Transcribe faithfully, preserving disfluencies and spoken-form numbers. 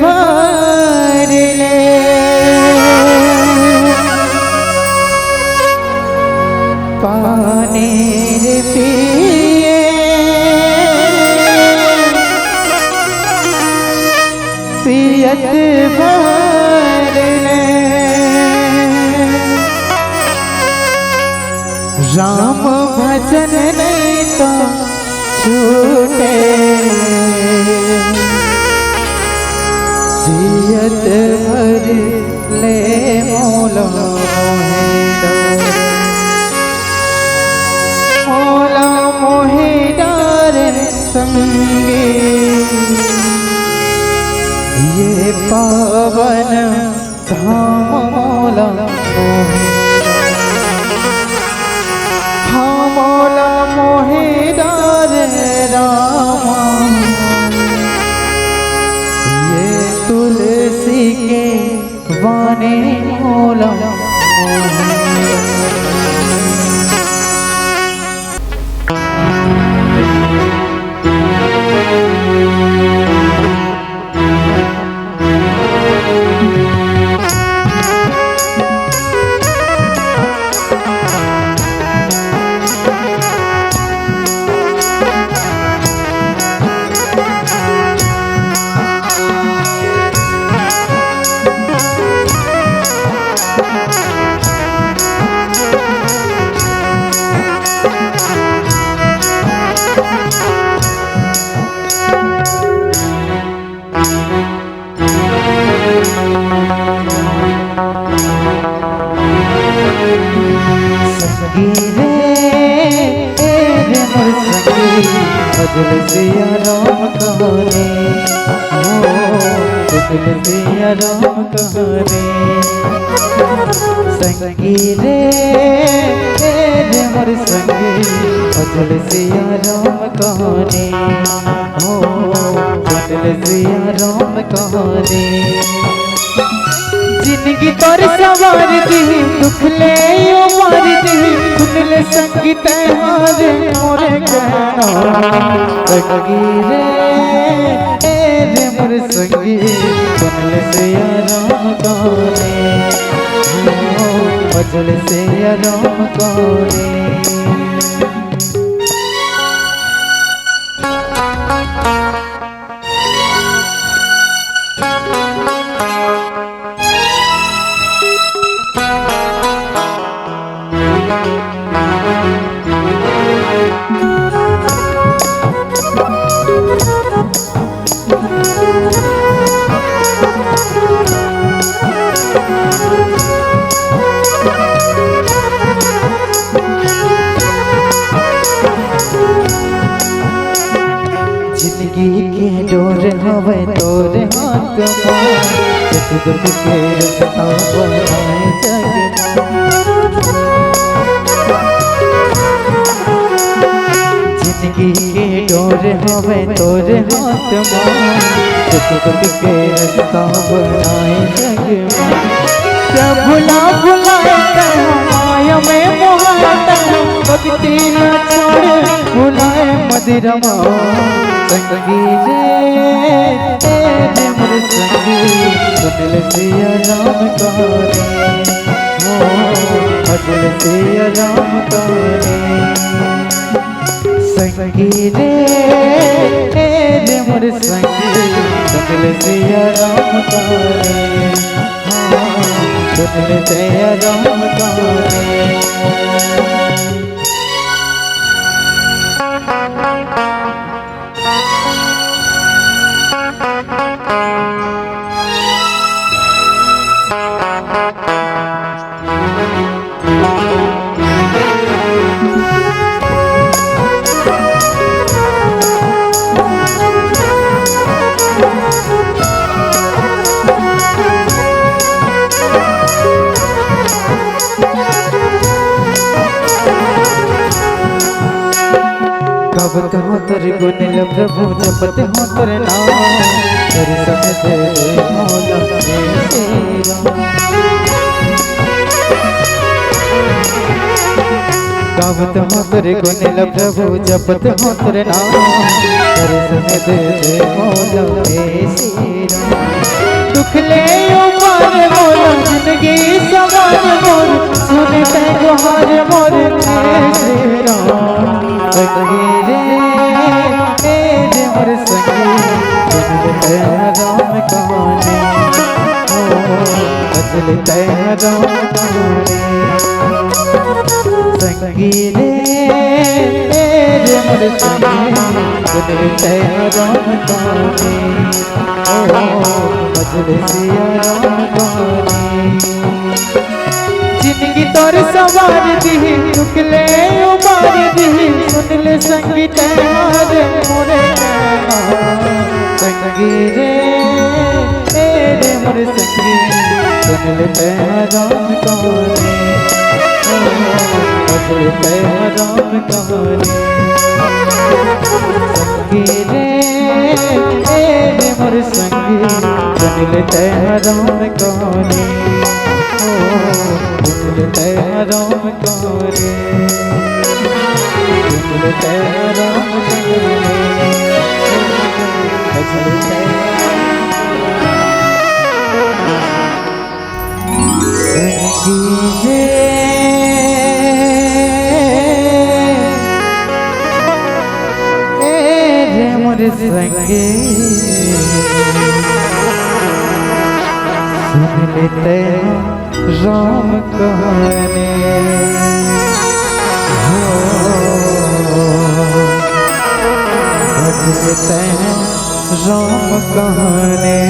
भर ले पानी रे पिए, पियत भर ले। राम भजन नहीं तो छूटे, जियत भर ले मोला मोहे डर। मोला मोहे डर संगी, ये पावन धाम मोला मोहे, हाँ मोला मोहे डर रामा, ये तुलसी के वाणी मोला मोहे। संगी रे, ए रे मोर संगी, भजल सिया राम कहानी, ओ, भजल सिया राम कहानी। संगी रे, ए रे मोर संगी, भजल सिया राम कहानी, ओ, भजल सिया राम कहानी। जिनगी तोर सवार दी, दुख ले उबार दी, सुन ले संगी तैहार मोरे कहना। संगी रे, ए रे मोर संगी, सुन ले सिया राम कहानी, ओ, भजल सिया राम कहानी। जिनगी के डोर हवय तोर हाथ मा, सुख दुख के रस्ता बनाए जग मा। जिनगी के डोर हवय तोर हाथ मा, सुख दुख के रस्ता बनाए जग मा। प्रभु ला बुलाए तैं, माया में मोहाए तैं, भक्ति ला छोड़ भुलाए मदिरा मा। संगी रे, ए रे मोर संगी, सुन ले सिया राम कहानी, ओ, भजल सिया राम कहानी। संगी रे, ए रे मोर संगी, सुन ले सिया राम कहानी, हाँ, सुन ले सिया राम कहानी। गावत हों तोर गुण ल प्रभु, जपत हों तोर नाम, दर्शन दे दे मोला हे श्री राम। गावत हों तोर गुण ल प्रभु, जपत हों तोर नाम, दर्शन दे दे मोला हे श्री राम। ले उमर मोर जिंदगी सवार मोर, सुन तैं गोहार मोर हे श्री राम। संगी रे, ए रे मोर संगी, सुन ले तैं राम कहानी। ओ, बज ले तैं राम कहानी। संगी रे, ए रे मोर संगी, सुन ले तैं राम कहानी। ओ, बज ले सिया राम कहानी। जिंदगी तोर सवार दिही, दुख ले उबार दिही, सुन ले संगी तैं हर मोरे कहना। संगी रे, ए रे मोर संगी, सुन ले तैं राम कहानी। ओ, बज ले तैं राम कहानी। संगी रे, ए रे मोर संगी, सुन ले तैं राम कहानी। ओ, सुन ले तैं राम कहानी। सुन ले तैं राम कहानी। बज ले तैं संगी रे, ए रे मोर संगी, सुन ले तैं राम कहानी। हो, बज ले तैं राम कहानी।